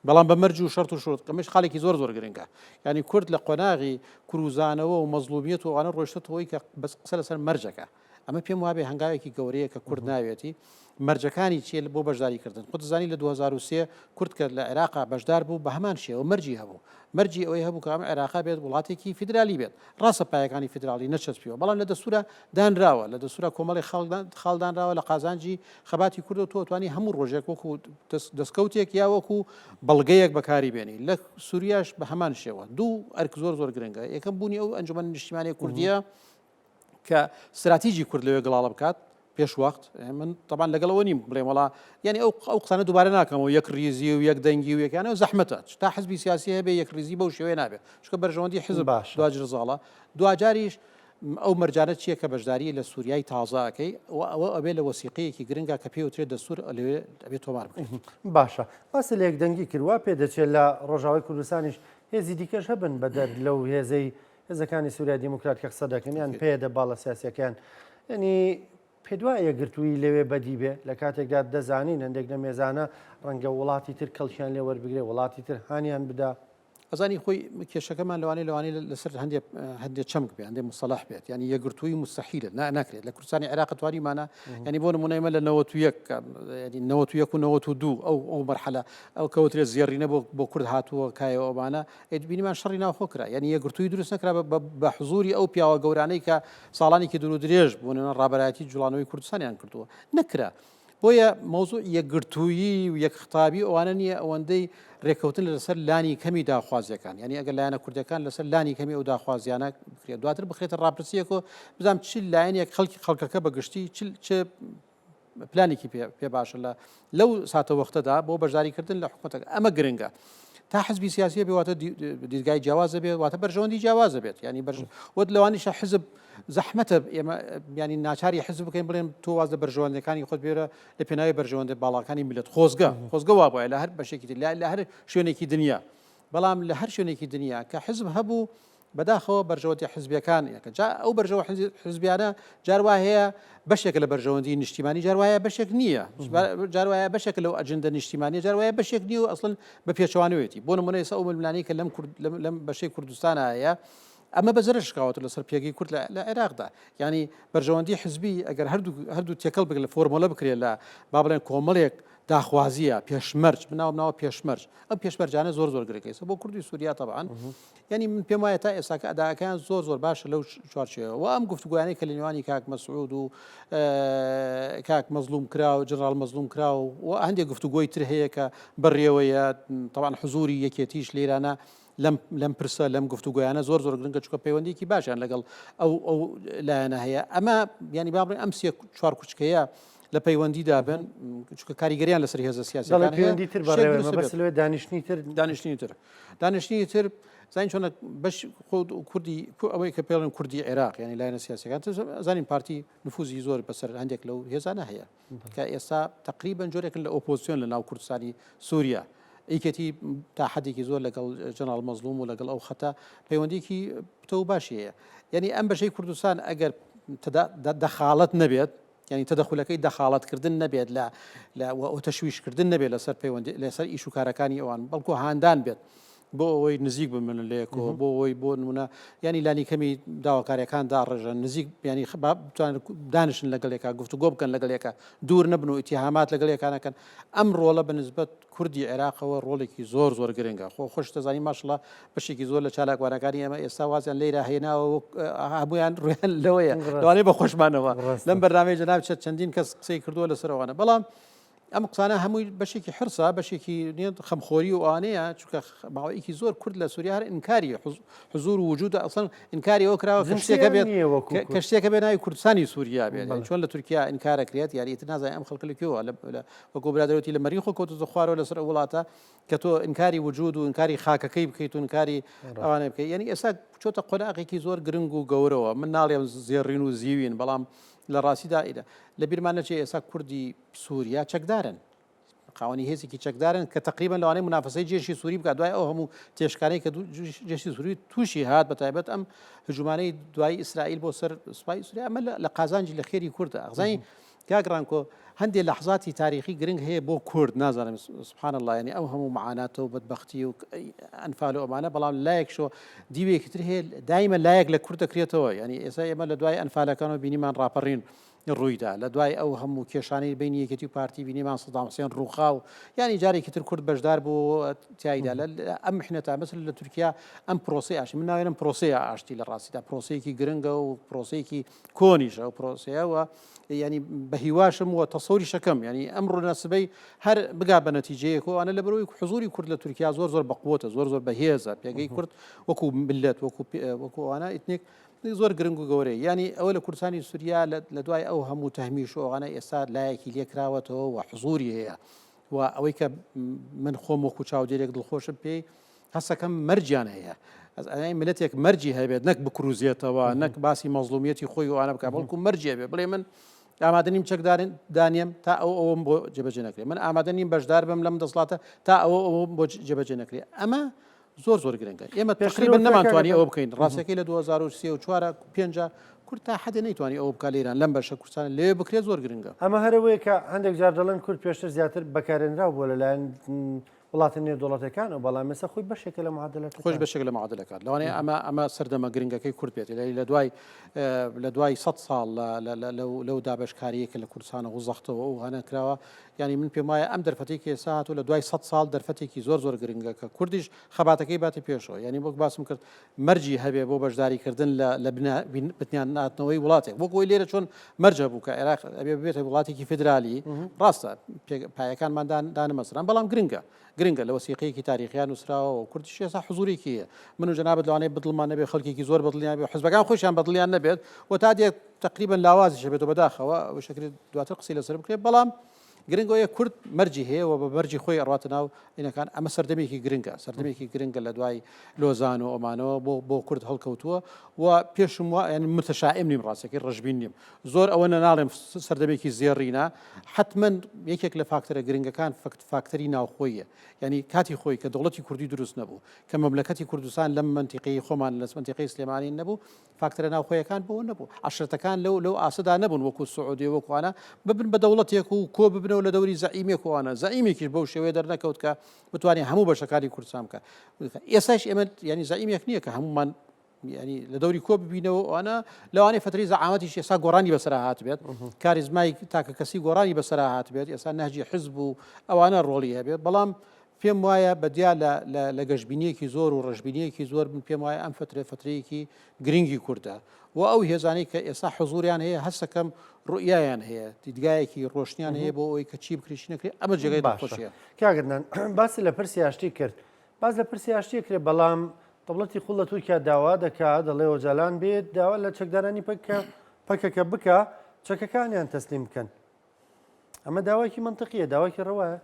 Speaker 2: بەڵام بە مەرج و شەرت و شروط ئەمەش خاڵێکی زۆر زۆر گرنگە یانی کورد لە قۆناغی کروزانەوە و مەزڵومیەت و ئەوانە ڕۆیشتەوەی کە بەس قسە لەسەر مەرجەکە ئەمە پێم وابێ هەنگاوێکی گەورەیە کە کورد ناوێتی مەرجەکانی چیە بۆ بەشداری کردن خۆت دەزانی لە 2003 کورد کە لە عێراقا بەشدار بوو بە هەمان شێوە مەرجی هەبوو مەرجی ئەوەی هەبوو کە ئەم عێراقا بێت وڵاتێکی فیدرالی بێت ڕاستە پایەکانی فیدراڵی نەچەسپیوە بەڵام لە دەستورا دانراوە لە دەستورا کۆمەڵی خاڵ دانراوە لە قازانجی خەباتی کوردەوە تۆ توانی هەموو ڕۆژێک وەکو دەستکەوتێک یا وەکو بەڵگەیەک بەکاری بێنی لە سووریاش بە هەمان شێوە دوو ئەرک زۆر زۆر گرنگە یەکەم بوونی ئەو ئەنجومەن نیشتیمانی کوردیە کە ستراتیجی کورد لەوێ گڵاڵە بکات پێش وەخت من طبعا لەگەڵ ئەوە نیم بڵێم وڵا یعنی ئەو ئەو قسانە دووبارە ناکەمەوە یەک ریزی و یەک دەنگی و یەکیانە زەحمەتە تا حزبی سیاسی هەبێ یەک ریزی بەو شێوەیە نابێت چونکە بەرژەوەندی حزب
Speaker 1: باش
Speaker 2: دواجر زاڵە دواجاریش ئەو مەرجانە چییە کە بەشداری لە سووریای تازە ئەکەی و ئەوە ئەبێ لە وەسیقەیەکی گرنگا کە پێی وترێت دەستوور لەوێ ئەبێ تۆمار بکرێت.
Speaker 1: باشە باست لە یەکدەنگی کرد وا پێدەچێت لە ڕۆژاوای کوردستانیش هێزی دیکەش هەبن بەدەر لەو هێزەی هێزەکانی سووریای دیموکرات کە قسە دەکەن یان پەیەدە باڵە سیاسیەکان یعنی پێدوایە یەکگرتوویی لەوێ بەدی بێ لە کاتێکدا دەزانین هەندێک لەم هێزانە ڕەنگە وڵاتی تر کەڵکیان لێ وەربگرێ وڵاتی تر هانیان بدا.
Speaker 2: ئەزانی خۆی کێشەکەمان لەوانەیە لەوانەیە لەسەر هەندێک هەندێک چەمک بێ هەندێک مستەڵح بێت یعنی یەکگرتوویی مستحیلە نا ناکرێت لە کوردستانی عێراق توانیمانە یعنی بۆ نمونە ئێمە لە 91 یعنی 91 و 92 ئەو ئەو مەرحەلە ئەو کەوترێت زێڕینە بۆ بۆ کورد هاتووە کایەوە ئەوانە ئێ بینیمان شەڕی ناوخۆ کرا یعنی یەکگرتوویی دروست نەکرا بە حزوری ئەو پیاوە گەورانەی کە ساڵانێکی دوور و درێژ بوون ڕابەرایەتی جوڵانەوەی کوردستانیان کردووە نەکرا بۆیە مەوزوع یەکگرتوویی و یەک خطابی ئەوانە نییە ئەوەندەی رێککەوتن لەسەر لانی کەمی داخوازیەکان یعنی ئەگەر لایەنە کوردەکان لەسەر لانی کەمی ئەو داخوازیانە بکرێت دواتر بخرێتە ڕاپرسیەکۆ بزانام چ لایەنێک خەڵکی خەڵکەکە بە گشتی چ پلانێکی پێ باشە لە لەو ساتە وەختەدا بۆ بەشداریکردن لە حکوومەتەکە ئەمە گرنگە تا حزبی سیاسیە بێ واتە دیدگای جیاوازە بێت واتە بەرژەوەندی جیاوازە بێت ینی بەرژ وەت لەوانیشە حزب زەحمەتە ئێمە ینی ناچاری حزب بکەین بڵێن تۆ واز لە بەرژەوەندەکانی خۆت بێرە لە پێناوی بەرژەوەندە باڵاکانی میللەت خۆزگە خۆزگە وا بووە لە هەر بەشێکی تر لە هەر شوێنێکی دنیا بەڵام لە هەر شوێنێکی دنیا کە حزب هەبوو بەداخەوە بەرژەوەندی حزبیەکان یەکە جا ئەو بەرژەوە حزبیانە جار وا هەیە بەشێکە لە بەرژەوەندی نیشتیمانی جار وایە بەشێک نییە جار وایە بەشێک لەو ئەجندە نیشتیمانیە جار وایە بەشێک نییە و ئەسڵەن بە پێچەوانەوەیەتی بۆ نمونە ئێستا ئەو ململانێی کە لەم کورد لەم بەشەی کوردستانە هەیە ئەمە بە زەرەر شکاوەتە لەسەر پێگەی کورد لە عێراقدا یعنی بەرژەوەندی حزبی ئەگەر هەردوو هەردوو تێکەڵ بکرێت لە فۆرمۆلە بکرێت لە با بڵێن کۆمەڵێک داخوازیە پێشمەرج مناوم ناوە پێشمەرج ئەم پێشمەرجانە زۆر زۆر گرنگە ئێستا بۆ کوردی سووریا تەبعەن یعنی من پێم وایە تا ئێستاکە ئەداکەیان زۆر زۆر باشە لەو چوارچێوە و ئەم گفتوگۆیانەی کە لە نێوانی کاک مەسعود و کاک مەزلوم کرا و جنرال مەزلوم کرا و هەندێک گفتوگۆی تر هەیە کە بەڕێوەیە تەبعەن حزوری یەکێتیش لێرانە لەم لەم پرسە لەم گفتوگۆیانە زۆر زۆر گرنگە چونکە پەیوەندیکی باشیان لەگەڵ ئەو ئەو لایەنە هەیە ئەمە ینی با بڵێن ئەم سێ چوار کوچکەیە لە پەیوەندیدا بن چونکە کاریگەریان لەسەر هێزە سیاسیەکان هەیە
Speaker 1: پەیوەندی تر بەڕێوە مەبەست لەوێ دانیشتنی تر
Speaker 2: دانیشتنی تر دانیشتنی تر زانین چۆنە بەش خۆ کوردی ئەوەی کە پێڵن کوردی عێراق ینی لایەنە سیاسەکان زانین پارتی نفوزی زۆر بەسەر هەندێک لەو هێزانە هەیە کە ئێستا تقریبا جۆرێکن لە ئۆپۆزیسیۆن لە ناو کوردستانی سووریا یەکێتی تا حدێکی زۆر لەگەڵ جەناڵ مەزلوم و لەگەڵ ئەو خەتە پەیوەندیکی پتە و باشی هەیە یعنی ئەم بەشەی کوردستان ئەگەر دەخاڵەت نەبێت یعنی تەدەخولەکەی دەخاڵەتکردن نەبێت لە لە تەشویشکردن نەبێت لەسەر پەیوەندی لەسەر ئیش و کارەکانی ئەوان بەڵکو هاندان بێت بۆ ئەوەی نزیک بمن لە یەکەوە بۆ ئەوەی بۆ نمونە ینی لانی کەمی داواکاریەکان داڕێژن نزیک ینی دانیشن لەگەڵ یەکا گفتوگۆ بکەن لەگەڵ یەکا دوور نەبن و ئیتیهامات لەگەڵ یەکانەکەن ئەم ڕۆڵە بە نسبەت کوردی عێراقەوە ڕۆڵێکی زۆر زۆر گرنگە خۆ خۆش دەزانی ماشڵە بەشێکی زۆر لە چالاکوانەکانی ئێمە ئێستا وازیان لێرە هێناوە هەمویان ڕویان لەوەیە لەوانەیە بە خۆشمانەوە لەم بەرنامەی جەناب چەندین کەس قسەی کردووە لەسەر ئەوانە بەڵام ئەم قسانە هەمووی بەشێکی حرسە بەشێکی نیە خەمخۆری و ئەوانەیە چونکە ماوەیەکی زۆر کورد لە سووریا هەر ئینکاری حزور و وجود ئەسڵەن ئینکاری ئەوە کراوە کە شتێکە بێت کە شتێکە بێ ناوی کوردستانی سووریا بێت چۆن لە تورکیا ئینکارەکرێت یاری ئیتر نازانم ئەم خەڵکە لە کوێوە وەکو برادەرەتی لە مەریخ کەوتۆتە خوارەوە لەسەر ئەو وڵاتە کە تۆ ئینکاری وجود و ئینکاری خاکەکەی بکەیت و ئینکاری ئەوانە بکەیت یعنی ئێستا چۆتە قۆناغێکی زۆر گرنگ و گەورەوە من ناڵێم زێڕین و زیوین بەڵام لە ڕاستیدا ئیدە لە بیرمان نەچێ ئێستا کوردی سووریا چەکدارن خاوەنی هێزێکی چەکدارن کە تقریبا لەوانەیە منافەسەی جێشی سووری بکات دوای ئەو هەموو تێشکانەی کە جێشی سووری تووشی هات بە تایبەت ئەم هجومانەی دوای ئیسرائیل بۆ سەر سوپای سووریا ئەمە لە قازانجی لە خێری کوردە ئەخزانی. کاک ڕانکۆ هەندێ لەحزاتی تاریخی گرنگ هەیە بۆ کورد نازانم سبحان اللە یانی ئەو هەموو معاناتە و بەدبەختی و ئەنفال و ئەمانە بەڵام لایەکشەوە دیوێکی تر هەیە دایمە لایەک لە کورد دەکرێتەوە یانی ئێستا ئێمە لە دوای ئەنفالەکانەوە بینیمان ڕاپەڕین ڕوویدا لە دوای ئەو هەموو کێشانەی بینی یەکێتی و پارتی بینیمان سەدام حسێن ڕووخا و یانی جارێکی تر کورد بەشدار بوو تیایدا لە ئەم محنەتە مەسەل لە تورکیا ئەم پرۆسەی ئاشتی من ناوێنم پرۆسەی ئاشتی لە ڕاستیدا پرۆسەیەکی گرنگە و پرۆسەیەکی کۆنیشە ئەو پرۆسەیە و ینی بە هیواشم و تەسەوری شەکەم ینی ئەمڕۆ نەسبەی هەر بگا بە نەتیجەیەک و ئەوانە لە بەرەوەی حزوری کورد لە تورکیا زۆر زۆر بەقوتە زۆر زۆر بەهێزە پێگەی کورد وەکو ملت وەکو وەکو ئەوانە ئیتنیک زۆر گرنگ و گەورەیە ینی ئەوە لە کوردستانی سووریا لە دوای ئەو هەموو تەهمیش و ئەوانە ئێستا لایەکی لێکراوەتەوە و حزوری هەیە و ئەوەی کە من خۆم وەکو چاودێرێک دڵخۆشم پێی هەستەکەم مەرجیان هەیە ئەی ملەتێک مەرجی هەبێت نەک بکروزێتەوە نەک باسی مەزلومیەتی خۆی وانە بکە بەڵکو مەرجی هەبێت بڵێ من ئامادە نیم چەکدارن دانیم تا ئەو ئەوم بۆ جێبەجێ نەکرێت من ئامادە نیم بەشدار بم لەم دەسڵاتە تا ئەوە ئەوم بۆ جێبەجێ نەکرێت ئەمە زۆر زۆر گرنگە ئێمە تقریبا نەمانتوانی ئەوە بکەین ڕاستەکەی لە 2003 و 4 5 کورد تا حدێ نەیتوانی ئەوە بکا لە ئێران لەم بەشە کوردستان لێ بکرێت زۆر گرنگە.
Speaker 1: ئەمە هەر ئەوەیە کە هەندێک جار دەڵێن کورد پێشتر زیاتر بەکارهێنراو بووە لەلایەن وڵاتە نێودەوڵەتەکانەوە، بەڵام ئێستا خۆی بەشێکە لە معادلەکان.
Speaker 2: خۆش بەشێک لە معادلەکان. لەوانەیە ئەمە ئەمە سەردەمە گرنگەکەی کورد بێت. لە دوای لە دوای سەد ساڵ لەو دابەشکارییە کە لە کوردستانەوە زەختەوە ئەو هەنە کراوە، یانی من پێم وایە ئەم دەرفەتەی کە ئێستا هاتووە لە دوای سەد ساڵ دەرفەتێکی زۆر زۆر گرنگە کە کوردیش خەباتەکەی باتە پێشەوە. یانی وەک باسم کرد مەرجی هەبێ بۆ بەشداریکردن لە لە بنیاتنانەوەی وڵاتێک وەک ئەوەی لێرە چۆن مەرج هەبوو کە عێراق ئەبێ ببێتە وڵاتێکی فیدرالی ڕاستە پایەکانمان دانەمەزران بەڵام گرنگە گرنگە لە وەسیقەیەکی تاریخیان نووسراوە و کوردیش ئێستا حزوورێکی هەیە من و جەنابت لەوانەیە بەدڵمان نەبێ خەڵکێکی زۆر بەدڵیان بێ حزبەکان خۆشیان بەدڵیان نەبێت و تا دێت تقریبا لاوازیش بێت و بەداخەوە ئەوەش دەکرێت دواتر قسەی لەسەر بکرێت بەڵام گرنگ ئەوەیە کورد مەرجی هەیە و بە مەرجی خۆی ئەڕواتە ناو ئینەکان ئەمە سەردەمێکی گرنگە سەردەمێکی گرنگە لە دوای لۆزان و ئەمانەوە بۆ بۆ کورد هەڵکەوتووە و پێشم وا یعنی متشائم نیم ڕاستەکەی ڕەشبین نیم زۆر ئەوە نەناڵێم سەردەمێکی زێڕینە حتمما یەکێک لە فاکتەرە گرنگەکان فەکت فاکتەری ناوخۆیە یعنی کاتی خۆی کە دەوڵەتی کوردی دروست نەبوو کە مەملەکەتی کوردستان لەم منتیقەی خۆمان لە منتیقەی سلێمانی نەبوو فاکتەرە ناوخۆیەکان بەوە نەبوو، عەشرەتەکان لەو لەو ئاستەدا نەبوون وەکو سعودیە وەکو ئەوانە ببن بە دەوڵەتێک و کۆ ببنەوە لە دەوری زەعیمێک و ئەوانە، زەعیمێکیش بەو شێوەیە دەرنەکەوت کە بتوانێت هەموو بەشەکانی کوردستان بکات. ئێستاش ئێمە یانی زەعیمێک نییە کە هەموومان ینی لە دەوری کۆ ببینەوە ئەوانە لەوانەیە فترەی زەعامەتیش ئێستا گۆڕانی بەسەرا هاتبێت کاریزمای تاکە کەسی گۆڕانی بەسەرا هاتبێت ئێستا نەهجی حزب و ئەوانە ڕۆڵی هەبێت بەڵام پێم وایە بەدیا لە لە لە گەشبینییەکی زۆر و ڕەشبینییەکی زۆر من پێم وایە ئەم فەترە فەترەیەکی گرنگی کوردە و ئەو هێزانەی کە ئێستا حزوریان هەیە هەستەکەم ڕوئیایان هەیە دیدگایەکی ڕۆشنیان هەیە بۆ ئەوەی کە چی بکرێت چی نەکرێت ئەمە جێگای
Speaker 1: باشە
Speaker 2: دڵخۆشیە.
Speaker 1: کاک عەدنان باست لە پرسی ئاشتی کرد باس لە پرسی ئاشتی ئەکرێ بەڵام دەوڵەتی قوڵ لە تورکیا داوا دەکا دەڵێ ئۆجالان بێت داوا لە چەکدارانی پەکە پەکەکە بکا چەکەکانیان تەسلیم بکەن ئەمە داوایەکی مەنتقیە داوایەکی ڕەوایە.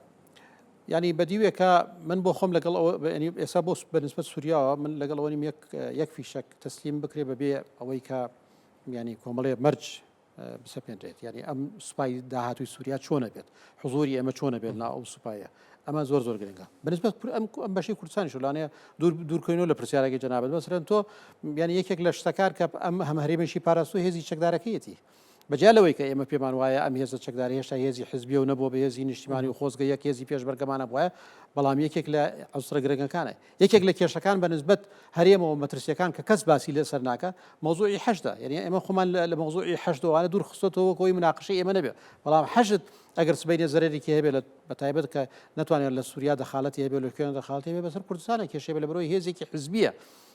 Speaker 2: یانی بەدیوێکە من بۆ خۆم لەگەڵ ئەوە ئێستا بۆ بەنسبەت سووریاوە من لەگەڵ ئەوە نیم یەک یەک فیشەک تەسلیم بکرێ بەبێ ئەوەی کە ینی کۆمەڵێ مەرج بسەپێنرێت یعنی ئەم سوپای داهاتوی سووریا چۆنە بێت حزوری ئێمە چۆنە بێت نا ئەو سوپایە ئەمە زۆر زۆر گرنگە بەنسبەت ئەم ئەم بەشی کوردستانی شولانەیە دوور دوورکەینەوە لە پرسیارەکەی جەنابەت مەسەرەن تۆ یعنی یەکێک لە شتەکان کە ئەم هەم هەرێمێکی پاراستو هێزی چەکدارەکەیەتی بەجیا لەوەی کە ئێمە پێمان وایە ئەم هێزە چەکدارە هێشتا هێزی حزبیە و نەبووە بە هێزی نیشتیمانی و خۆزگە یەک هێزی پێشمەرگەمان هەبوایە، بەڵام یەکێک لە عونسرە گرنگەکانە. یەکێک لە کێشەکان بە نسبەت هەرێمەوە مەترسیەکان کە کەس باسی لەسەر ناکا مەوزوعی حەشدە، یەنی ئێمە خۆمان لە مەوزوعی حەشد و ئەوانە دوور خستۆتەوە وەک ئەوەی مناقشەی ئێمە نەبێ، بەڵام حەشد ئەگەر سبەینێ زەرەرێکی هەبێ لە بەتایبەت کە نەتوانێت لە سوریا دەخالەتی هەبێ لە کوێ دەخالەتی هەبێ بەسەر کوردستانە کێشەی بێ لەبەرئەوەی هێزێکی حزبیە.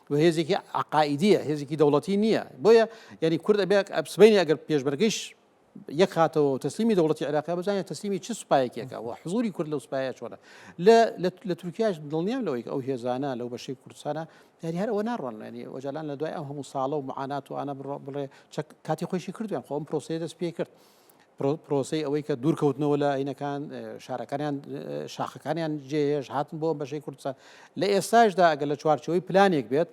Speaker 2: و هێزێکی عەقائیدیە، هێزێکی دەوڵەتی نییە. بۆیە یانی کورد ئەبێ سبەینێ ئەگەر پێشمەرگەیش یەک هاتەوە و تەسلیمی دەوڵەتی عێراقی بزانێت تەسلیمی چ سوپایەکێکە و حزوری کورد لەو سوپایە چۆنە. لە لە تورکیاش دڵنیام لەوەی کە ئەو هێزانە لەو بەشەی کوردستانە یاری هەر ئەوە ناڕۆن یانی ئۆجالان لە دوای ئەم هەموو ساڵە و معانات و ئانە بڕێ چەک کاتی خۆیشی کردویان خۆ ئەم پرۆسەیە دەست پێ کرد. پرۆسەی ئەوەی کە دوورکەوتنەوە لە ئاینەکان شارەکانیان شاخەکانیان جێهێش هاتن بۆ بەشەی کوردستان لە ئێستاشدا ئەگەر لە چوارچەوەی پلانێک بێت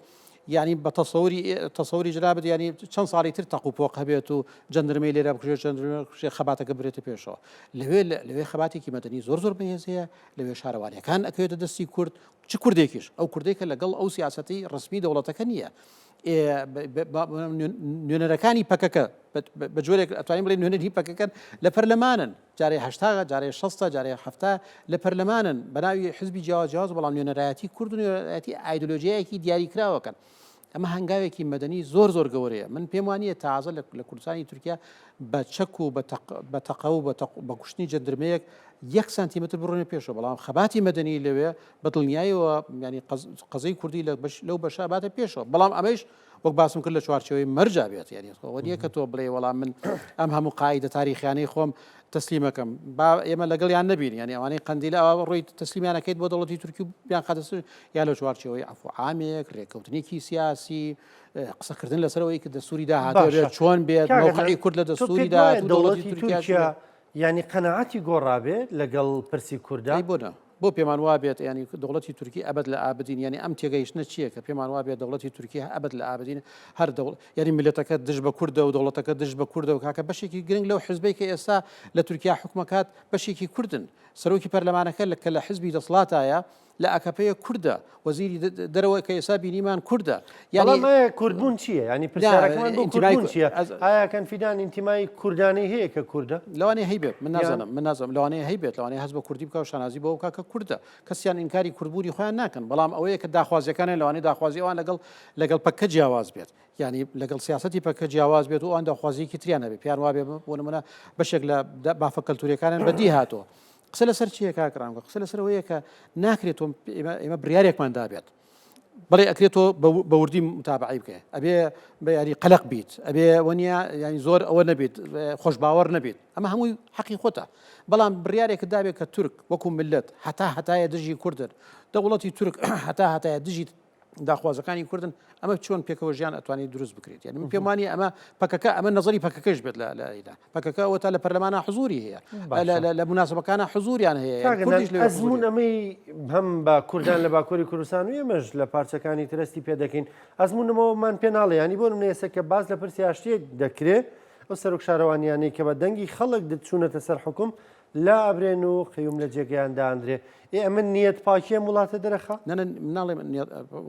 Speaker 2: یعنی بە تەسەوری تەسەوری جنابت ینی چەند ساڵی تر تەق و پۆق هەبێت و جەندرمەی لێرە بکوژێت جەندرمە بکوژێت خەباتەکە برێتە پێشەوە لەوێ لەوێ خەباتێکی مەدەنی زۆر زۆر بەهێز هەیە لەوێ شارەوانیەکان ئەکەوێتە دەستی کورد چ کوردێکیش ئەو کوردێک کە لەگەڵ ئەو سیاسەتی ڕسمی دەوڵەتەکە نییە نوێنەرەکانی پەکەکە. بە جۆرێک ئەتوانین بڵێین نوێنەری پەکەکەن لە پەرلەمانن جارێ 80 جارێ 60 جارێ 70 لە پەرلەمانن بە ناوی حزبی جیاواز جیاواز بەڵام نوێنەرایەتی کورد و نوێنەرایەتی ئایدۆلۆژیایەکی دیاریکراوەکەن. ئەمە هەنگاوێکی مەدەنی زۆر زۆر گەورەیە. من پێم وانییە تازە لە کوردستانی تورکیا بە چەک و بە تەقە و بە کوشتنی جەندرمەیەک یەک سانتیمەتر بڕۆنە پێشەوە، بەڵام خەباتی مەدەنی لەوێ بە دڵنیایەوە یانی قەزەی کوردی لەو بەشە باتە پێشەوە. بەڵام ئەمەیش وەک باسم کرد لە چوارچێوەی مەرجا بێت یانی ئەوە نییە کە تۆ بڵێ وەڵام من ئەم هەموو قاعیدە تاریخیانەی خۆم تەسلیمەکەم با ئێمە لەگەڵیان نەبین یانی ئەوانەی قەندیلە ئەوە ڕۆی تەسلیمیانەکەیت بۆ دەوڵەتی تورکی و بیان خاتە سەر یا لە چوارچێوەی عەفو عامێک رێککەوتنێکی سیاسی قسەکردن لەسەر ئەوەی کە دەستوری داهاتوو
Speaker 1: باشە
Speaker 2: بێت چۆن بێت
Speaker 1: کاک
Speaker 2: مەوقعی
Speaker 1: عەدنان
Speaker 2: کورد لە
Speaker 1: تۆ
Speaker 2: دەستوری
Speaker 1: پێت وایە
Speaker 2: داهاتوو دەوڵەتی
Speaker 1: دەوڵەتی
Speaker 2: تورکیا چی
Speaker 1: تورکیا
Speaker 2: بێت؟
Speaker 1: یانی قەناعەتی گۆڕابێت لەگەڵ پرسی کوردا؟
Speaker 2: ئەی بۆ نا؟ بۆ پێمان وابێت یانی دەوڵەتی تورکی ئەبەد لە ئابدین یانی ئەم تێگەیشتنە چییە کە پێمان وابێت دەوڵەتی تورکی ئەبەد لە ئابدین هەر دەوڵ یانی میللەتەکە دژ بە کوردە و دەوڵەتەکە دژ بە کوردە و کاکە بەشێکی گرنگ لەو حزبەی کە ئێستا لە تورکیا حوکمەکات بەشێکی کوردن سەرۆکی پەرلەمانەکە لە کە لە حزبی دەسڵاتایە لە ئاکەپەیە کوردە وەزیری دەرەوە کە ئێستا بینیمان کوردە
Speaker 1: یانی بەڵام ئایا کوردبوون چییە یانی پرسیارەکەمان بۆ کوردبوون چییە ئایا کەن فیدان ئینتیمای کوردانەی هەیە کە کوردە؟
Speaker 2: لەوانەیە هەیبێت من نازانم من نازانم لەوانەیە هەیبێت لەوانەیە هەست بە کوردی بکا و شانازی بەوە بکا کە کوردە کەسیان ئینکاری کوردبوونی خۆیان ناکەن بەڵام ئەوەیە کە داخوازیەکانیان لەوانەیە داخوازی ئەوان لەگەڵ لەگەڵ پەککە جیاواز بێت یانی لەگەڵ سیاسەتی پەککە جیاواز بێت و ئەوان داخوازیەکی تریان هەبێت پێیان وابێ بۆ نمونە بەشێک لە مافە کەلتوریەکانیان بەدی هاتووە قسە لەسەر چییە کاک ڕانگۆ؟ قسە لەسەر ئەوەیە کە ناکرێت تۆ ئێمە بڕیارێکمان دابێت بەڵێ ئەکرێت تۆ بە وردی متابعی بکەی ئەبێ بە یاری قەلق بیت ئەبێ وەنیە ینی زۆر ئەوە نەبیت خۆش باوەڕ نەبیت ئەمە هەمووی حەقی خۆتە بەڵام بڕیارێکت دابێت کە تورک وەکو ملت هەتا هەتایە دژی کوردن دەوڵەتی تورک هەتا هەتایە دژی داخوازەکانی کوردن ئەمە چۆن پێکەوە ژیان ئەتوانێت دروست بکرێت یعنی من پێم وانیە ئەمە پەکەکە ئەمە نظری پەکەکەش بێت لە لەدا پەکەکە ئەوە تا لە پەرلەمانە حزوری هەیە لە مناسبەکانە حزوریان هەیە
Speaker 1: ئەزمون ئەمەی هەم بە کوردان لە باکووری کوردستان و ئێمەش لە پارچەکانی ترستی پێ دەکەین ئەزمونمەوەمان پێ ناڵێ ینی بۆ منێسە کە باس لە پرسی ئاشتیەک دەکرێت ئەو سەرۆک شارەوانیانەی کە بە دەنگی خەڵک چوونەتە سەر حکوم لا ئەبرێن و قەیوم لە جێگەیان دانرێ. ئێ ئەمە نیەت پاکی ئەم وڵاتە دەرەخا؟
Speaker 2: نا نا من ناڵێم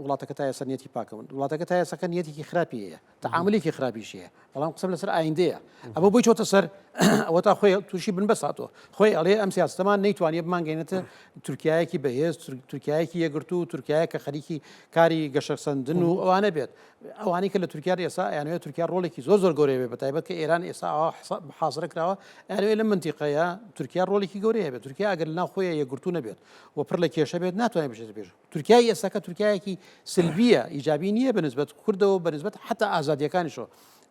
Speaker 2: وڵاتەکە تا ئێستا نیەتی پاکە وڵاتەکە تا ئێستاکە نیەتێکی خراپی هەیە تەعاملێکی خراپیشی هەیە بەڵام قسەم لەسەر ئایندەیە ئەمە بۆی چۆتە سەر ئەوە تا خۆی تووشی بنبەست هاتووە خۆی ئەڵێ ئەم سیاستەمان نەیتوانیە بمانگەینێتە تورکایەکی بەهێز تورکایەکی یەکگرتوو تورکایە کە خەریکی کاری گەشەسەندن و ئەوانە بێت ئەوانەی کە لە تورکیا ئێستا ئەیانەوێت تورکیا ڕۆڵێکی زۆر زۆر گەورەی بێت بەتایبەت کە ئێران ئێستا ئاوا محاصرە کراوە ئەیانەوێت لەم منتیقەیە تورکیا ڕۆڵێکی گەورەی هەبێت تورکیا ئەگەر لەناو خۆیان یەکگرتوو نەبێت و پڕ لە کێشە بێت ناتوانێت بچێتە پێش تورکیای ئێستاکە تورکیایەکی سلبیە ئیجابی نییە بە نسبەت کوردەوە بە نسبەت حتا ئازادیەکانیشەوە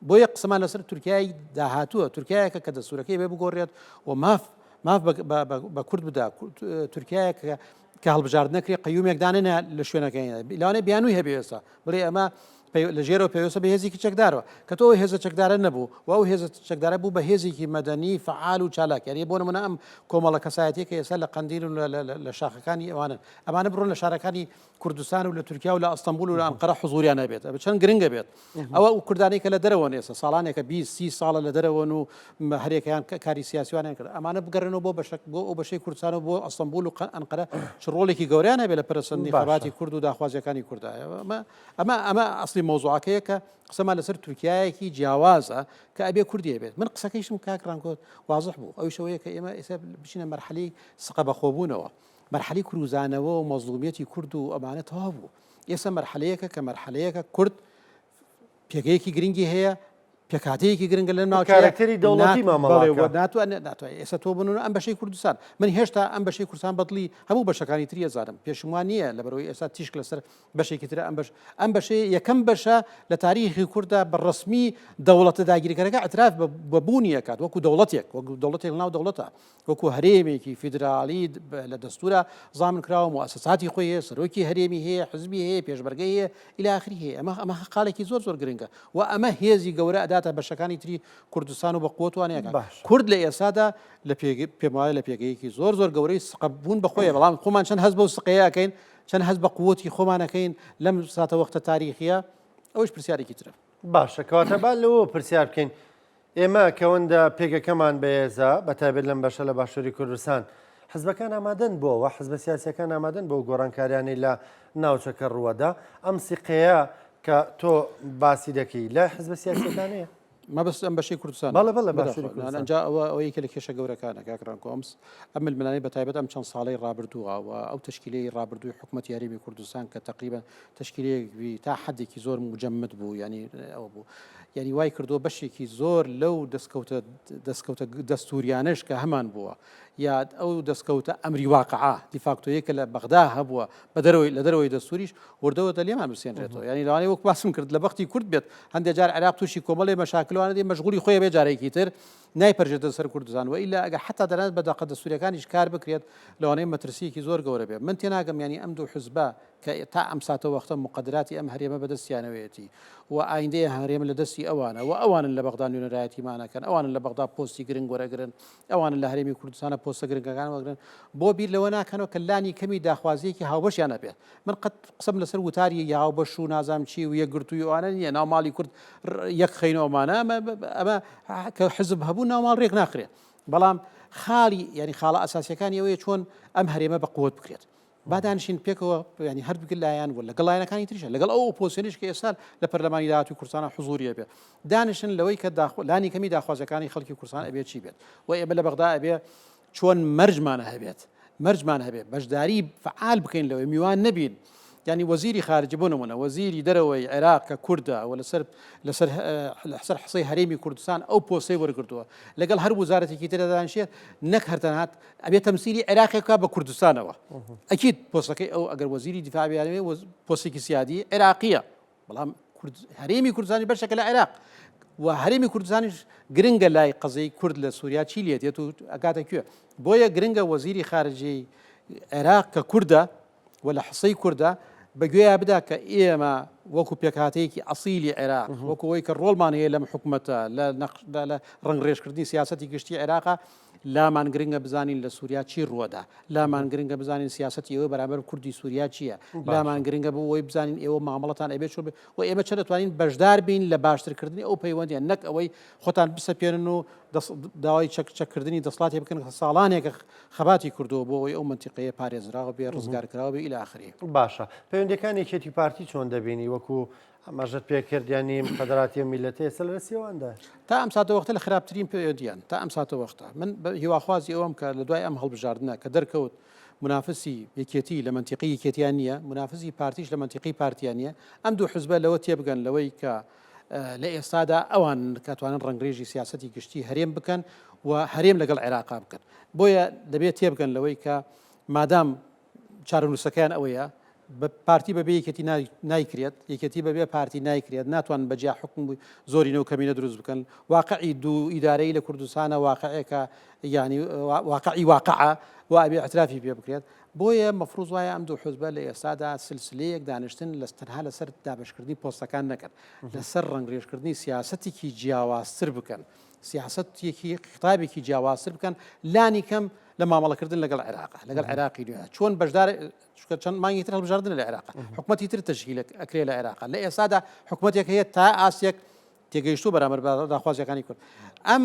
Speaker 2: بۆیە قسەمان لەسەر تورکیای داهاتووە تورکایەکە کە دەستورەکەی بێ بگۆڕێت و ماف ماف بە کورد بدا تورکایەک کە کە هەڵبژاردن نەکرێ قەیومێک دانێنە لە شوێنەکەی لەوانەیە بیانووی هەبێ ئێستا بڵێ ئەمە لە ژێرەوە پێویستە بە هێزێکی چەکدارەوە کە تۆ هێزە چەکدارە نەبوو و ئەو هێزە چەکدارە بوو بە هێزێکی مەدەنی فعال و چالاک یعنی بۆ نمونە ئەم کۆمەڵە کەسایەتیە کە ئێستا لە قەندیل و لە شاخەکانی ئەوانن ئەمانە بڕۆن لە شارەکانی کوردستان و لە تورکیا و لە ئەستەنبول و لە ئەنقەرە حزوریان هەبێت ئەبێ چەند گرنگە بێت ئەوە ئەو کوردانەی کە لە دەرەوەن ئێستا ساڵانێکە 20 سی ساڵە لە دەرەوەن و هەرێکیان کاری سیاسیوانیان کرد ئەمانە بگەڕێنەوە بۆ بەشەک بۆ ئەو بەشەی کوردستان و بۆ ئەستەنبول و ئەنقەرە چ ڕۆڵێکی گەورەیان هەبێت لە پەرەسەندنی خەباتی کورد و داخوازیەکانی کوردە ئەمە ئەمە ئەمە ئەسلی مەوزوعەکەیە کە قسەمان لەسەر تورکیایەکی جیاوازە کە ئەبێ کوردی هەبێت من قسەکەیشم کاک ڕانکۆت وازح بوو ئەویش ئەوەیە کە ئێمە ئێستا بچینە مەرحەلەی سقە بەخۆبوونەوە مەرحەلەی کروزانەوە و مەزڵومیەتی کورد و ئەمانە تەواو بوو. ئێستا مەرحەلەیەکە کە مەرحەلەیەکە کورد پێگەیەکی گرنگی هەیە، پێکهاتەیەکی گرنگە لەم ناوچەیە.
Speaker 1: کارەکتەری دەوڵەتی مامەڵە
Speaker 2: بکا. ناتوانێت ناتوانێت ئێستا تۆ بنون ئەم بەشەی کوردستان من هێشتا ئەم بەشەی کوردستان بەدڵی هەموو بەشەکانی تری ئەزانم پێشم وا نییە لەبەرەوەی ئێستا تیشک لەسەر بەشێکی ترە ئەم بەش ئەم بەشەیە یەکەم بەشە لە تاریخی کورددا بە ڕەسمی دەوڵەتە داگیرکەرەکە اعتراف بە بوونی ئەکات وەکو دەوڵەتێک وەکو دەوڵەتێک لەناو دەوڵەتە وەکو هەرێمێکی فیدراڵی لە دەستورا زامن کراوە، موئەسەساتی خۆی هەیە، سەرۆکی هەرێمی هەیە، حزبی هەیە، پێشمەرگەی هەیە، الی آخری هەیە. ئەمە ئەمە خاڵێکی زۆر زۆر گرنگە و ئەمە هێزی گەورە ئەداتە بەشەکانی تری کوردستان و بە قوت وانەیە ئەکات.
Speaker 1: باشە.
Speaker 2: کورد لە ئێستادا لە پێگە پێم وایە لە پێگەیەکی زۆر زۆر گەورەی سقە بوون بە خۆیە، بەڵام خۆمان چەند هەست بەو سقەیە ئەکەین، چەند هەست بە قوتی خۆمان ئەکەین لەم ساتەوەختە تاریخییە، ئەوەیش پرسیارێکی ترە.
Speaker 1: باشە کەواتە با لەوەوە پرسیار بکەین ئێمە کەوەندە پێگەکەمان بەهێزە، بەتایبەت لەم بەشە لە باشووری کوردستان، حزبەکان ئامادەن بۆ ئەوە، حزبە سیاسییەکان ئامادەن بۆ گۆڕانکاریانەی لە ناوچەکە ڕووەدا، ئەم سیقەیە کە تۆ باسی دەکەی لای حزبە سیاسییەکان هەیە؟
Speaker 2: مەبەست ئەم بەشەی کوردستان
Speaker 1: بەڵێ بەڵێ باشووری کوردستان.
Speaker 2: ئەنجا ئەوە ئەوە یەکێ لە کێشە گەورەکانە کاک ڕەنکۆ ئەم ئەم ململانێی بە تایبەت ئەم چەند ساڵەی ڕابردووە و ئەو تەشکیلەی ڕابردووی حکومەتی هەرێمی کوردستان کە تەقریبەن تەشکیلەیەک بی تا حدێکی زۆر مجەمد بوو یانی ئەوە بوو یانی وای کردووە بەشێکی زۆر لەو دەستکەوتە دەستکەوتە دەستوریانەش کە هەمان بووە یا ئەو دەستکەوتە ئەمری واقعە دیفاکتۆیە کە لە بەغدا هەبووە بە دەرەوەی لە دەرەوەی دەستوریش وردەوەتە لێمان بسێنرێتەوە یانی لەوانەیە وەک باسم کرد لە بەختی کورد بێت هەندێک جار عێراق تووشی کۆمەڵێ مەشاکلوانە دێ مەشغولی خۆی بێ جارێکی تر نایپەرژێتە سەر کوردستان و ئیلا ئەگەر حتا دەرانەت بە دەقە دەستوریەکانیش کار بکرێت لەوانەیە مەترسیەکی زۆر گەورە بێت من تێناگەم یانی ئەم دوو حزبە کە تا ئەم ساتە وەختە مقدراتی ئەم هەرێمە بەدەستیانەوەیەتی و ئایندەی هەرێم لە دەستی ئەوانە و ئەوانن لە بەغدا نوێنەرایەتیمانەکەن ئەوانن لە بەغدا پۆستی گرنگ وەرەگرن ئەوانن لە هەرێمی کوردستانە پۆستە گرنگەکان وەگرن بۆ بیر لەوە ناکەنەوە کە لانی کەمی داخوازیەکی هاوبەشیان هەبێت من قەت قسەم لەسەر وتاری هاوبەش و نازانم چی و یەکگرتووی ئەوانە نییە ناو ماڵی کورد یەک خەینەوە ئەمانە ئەمە کە حزب هەبوو ناو ماڵ ڕێک ناخرێت بەڵام خاڵی یعنی خاڵە ئەساسیەکانی ئەوەیە چۆن ئەم هەرێمە بە قوت بکرێت با دانیشین پێکەوە ینی هەردوو لایەن و لەگەڵ لایەنەکانی تریشە لەگەڵ ئەو ئۆپۆزیسیۆنیش کە ئێستا لە پەرلەمانی داهاتووی کوردستانە حزوریە بێت دانیشن لەوەی کە لانی کەمی داخوازەکانی خەڵکی کوردستان ئەبێ چی بێت و ئێمە لە بەغدا ئەبێ چۆن مەرجمان هەبێت مەرجمان هەبێت بەشداری فعال بکەین لەوەی میوان نەبین یعنی وەزیری خارجی بۆ نمونە وەزیری دەرەوەی عێراق کە کوردە و لەسەر لەسەر لەسەر حسەی هەرێمی کوردستان ئەو پۆستەی وەرگرتووە لەگەڵ هەر وزارەتێکی تر دانیشێت نەک هەر تەنها ئەبێ تەمسیلی عێراقێک بکات بە کوردستانەوە ئەکید پۆستەکەی ئەو ئەگەر وەزیری دیفاع بیانەوێ پۆستێکی سیادی عێراقیە بەڵام هەرێمی کوردستانی بەشێکە لە عێراق و هەرێمی کوردستانیش گرنگە لای قەزەی کورد لە سووریا چی لێ دێت و ئەگاتە کوێ بۆیە گرنگە وەزیری خارجی عێراق کە کوردە و لە حسەی کوردە بە گوێیا بدا کە ئێمە وەکو پێکهاتەیەکی ئەسیلی عێراق وەکو ئەوەی کە ڕۆڵمان هەیە لەم حکومەتە لە لە ڕەنگڕێژکردنی سیاسەتی گشتی عێراقا لامان گرنگە بزانین لە سووریا چی ڕووەدا، لامان گرنگە بزانین سیاسەتی ئێوە بەرامبەر کوردی سووریا چییە، لامان گرنگە بۆ ئەوەی بزانین ئێوە مامەڵەتان ئەبێ چۆن بێت و ئێمە چەند دەتوانین بەشدار بین لە باشترکردنی ئەو پەیوەندییە، نەک ئەوەی خۆتان بسەپێنن و داوای چەک چەککردنی دەسەڵاتێ بکەن کە ساڵانێکە خەباتی کردووە بۆ ئەوەی ئەو مەنتیقەیە پارێزراو بێ، ڕزگارکراو بێ الی آخره.
Speaker 1: باشە پەیوەندییەکانی یەکێتی و پارتی چۆن دەبینی وەکو ئاماژەت پێکرد یانی مقەدەراتی ئەم میللەتە ئێستا لە دەستی ئەواندایە.
Speaker 2: تا ئەم ساتەوەختە لە خراپترین پەیوەندیان تا ئەم ساتەوەختە من هیواخوازی ئەوەم کە لە دوای ئەم هەڵبژاردنە کە دەرکەوت منافسی یەکێتی لە مەنتیقی یەکێتیان نییە منافسی پارتیش لە مەنتیقی پارتیان نییە ئەم دوو حزبە لەوە تێبگەن لەوەی کە لە ئێستادا ئەوان کاتوانن ڕەنگڕێژی سیاسەتی گشتی هەرێم بکەن و هەرێم لەگەڵ عێراقا بکەن بۆیە دەبێت تێبگەن لەوەی کە مادام چارەنووسەکەیان ئەوەیە پارتی بەبێ یەکێتی نایکرێت، یەکێتی بەبێ پارتی نایکرێت، ناتوانن بە جیا حوکم زۆرینە و کەمینە دروست بکەن، واقعی دوو ئیدارەیی لە کوردستانە واقعێکە یانی واقعی واقعە و ئەبێ ئیعترافی پێ بکرێت، بۆیە مەفروز وایە ئەم دوو حزبە لە ئێستادا سلسلەیەک دانیشتن لە تەنها لەسەر دابەشکردنی پۆستەکان نەکەن، لەسەر ڕەنگرێژکردنی سیاسەتێکی جیاوازتر بکەن، سیاسەتێکی خیتابێکی جیاوازتر بکەن لانی کەم لە مامەڵەکردن لەگەڵ عێراق لەگەڵ عێراقی نوێ چۆن بەشدار چونکە چەند مانگی تر هەڵبژاردنە لە عێراق حکومەتی تر تەشکیل ئەکرێ لە عێراق لە ئێستادا حکومەتێک هەیە تا ئاستێک تێگەیشتوو بەرامبەر بە داخوازیەکانی کورد ئەم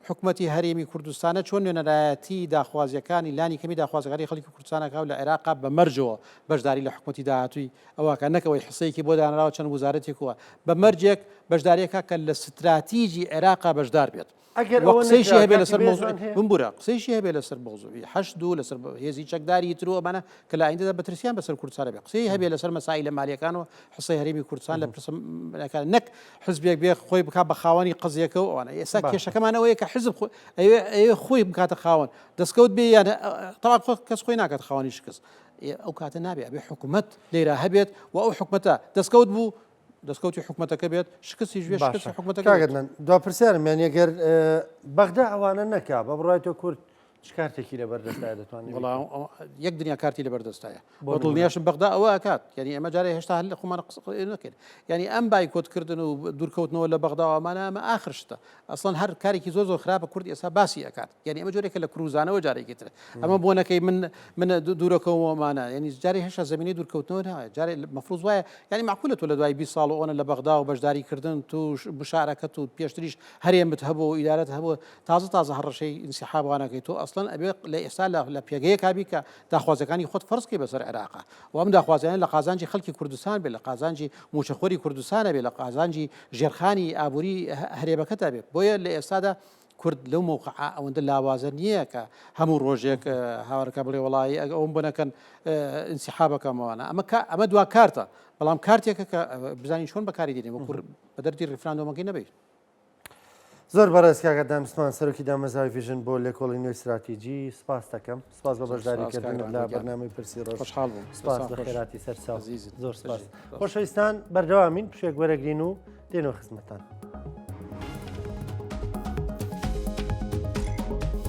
Speaker 2: حکومەتی هەرێمی کوردستانە چۆن نوێنەرایەتی داخوازیەکانی لانی کەمی داخوازەکانی خەڵکی کوردستانەکە و لە عێراق بە مەرجەوە بەشداری لە حکومەتی داهاتووی ئەوەکە نەکەوەی حسەیەکی بۆ دانراوە چەند وزارەتێکەوە بە مەرجێک بەشداریەکە کە لە ستراتیجی عێراقا بەشدار بێت
Speaker 1: ئەگەر
Speaker 2: وە
Speaker 1: ئەوە
Speaker 2: قسەیشی
Speaker 1: نەکرا
Speaker 2: هەبێ
Speaker 1: کاتی
Speaker 2: لەسەر مەوزوعی
Speaker 1: بەهێزمان هەیە؟
Speaker 2: بمبورە قسەیشی هەبێ لەسەر مەوزوعی حەشد و لەسەر هێزی چەکداری تر و ئەمانە کە لە ئایندەدا بەترسیان بەسەر کوردستانە بێ قسەی هەبێ لەسەر مەسائیلە مالیەکان و حسەی هەرێمی کوردستان لە پرسە مەکان نەک حزبێک بێ خۆی بکا بە خاوەنی قەزیەکە و ئەوانە ئێستا
Speaker 1: باشە.
Speaker 2: کێشەکەمان ئەوەیە کە حزب خۆ ئەوێ ئەوێ خۆی بکاتە خاوەن دەستکەوت بێ یان تەبعەن خۆ کەس خۆی ناکات خاوەنی شکست ئەو کاتە نابێ ئەبێ حکومەت لێرە هەبێت و ئەو حکومەتە دەستکەوت بوو دەستکەوتی حکومەتەکە بێت شکستیش بێت شکستی
Speaker 1: باشە
Speaker 2: حکومەتەکە
Speaker 1: کاک
Speaker 2: بێت.
Speaker 1: عەدنان دوا پرسیارم یانی ئەگەر بەغدا ئەوانە نەکا بە بڕوای تۆ کورد چ کارتێکی لەبەر دەستایە دەتوانێت
Speaker 2: وەڵا یەک دنیا کارتی لەبەر دەستایە
Speaker 1: بۆ
Speaker 2: بۆ دڵنیاشم بەغدا ئەوە ئەکات یعنی ئێمە جارێ هێشتا هەر لە خۆمان قسە نەکەین یعنی ئەم بایکۆتکردن و دوورکەوتنەوە لە بەغدا و ئەمانە ئەمە ئاخر شتە ئەسڵەن هەر کارێکی زۆر زۆر خراپە کورد ئێستا باسی ئەکات یعنی ئەمە جۆرێکە لە کروزانەوە جارێکی تر ئەمە بۆ نەکەی من من دوورەکەومەوەمانە یعنی جارێ هێشتا زمینەی دوورکەوتنەوە ناوێت جارێ مەفروض وایە یعنی معقولە تۆ لە دوای 20 ساڵ ئەوەنە لە بەغدا و بەشداری کردن توش مشارەکەت و پێشتریش هەرێمت هەبوو و ئیدارەت هەبوو تازە تازە هەڕەشەی ئینسیحاب وانەکەی تۆ ئەسڵ. ئەسڵەن ئەبێ لە ئێستا لە پێگەیەکا بی کە داخوازەکانی خۆت فەرز کەی بەسەر عێراقا و ئەم داخوازیانە لە قازانجی خەڵکی کوردستان بێ لە قازانجی مووچەخۆری کوردستانە بێ لە قازانجی ژێرخانی ئابووری هەرێمەکەتا بێ بۆیە لە ئێستادا کورد لەو مەوقعە ئەوەندە لاوازە نییە کە هەموو ڕۆژێک هاوارەکە بڵێ وەڵایی ئەگە ئەوم بۆ نەکەن ئینسیحابەکەمەوانە ئەمە ئەمە دوا کارتە بەڵام کارتێکە کە بزانین چۆن بەکاری دێنین وەکو بە دەردی ڕیفراندۆمەکەی نەبێت.
Speaker 1: زۆر بەڕێز کاک عەدنان عوسمان سەرۆکی دامەزراوەی ڤیژن بۆ لێکۆڵینەوەی ستراتیجی سپاس دەکەم سپاس بە بەشداریکردنت لە بەرنامەی پرسی ڕۆژ
Speaker 2: خۆشحاڵ بووم
Speaker 1: سپاس بە خێراتی سەرچاو زۆر سپاس خۆشەویستان بەردەوامین پشێک وەرەگرین و دێنەوە خزمەتان.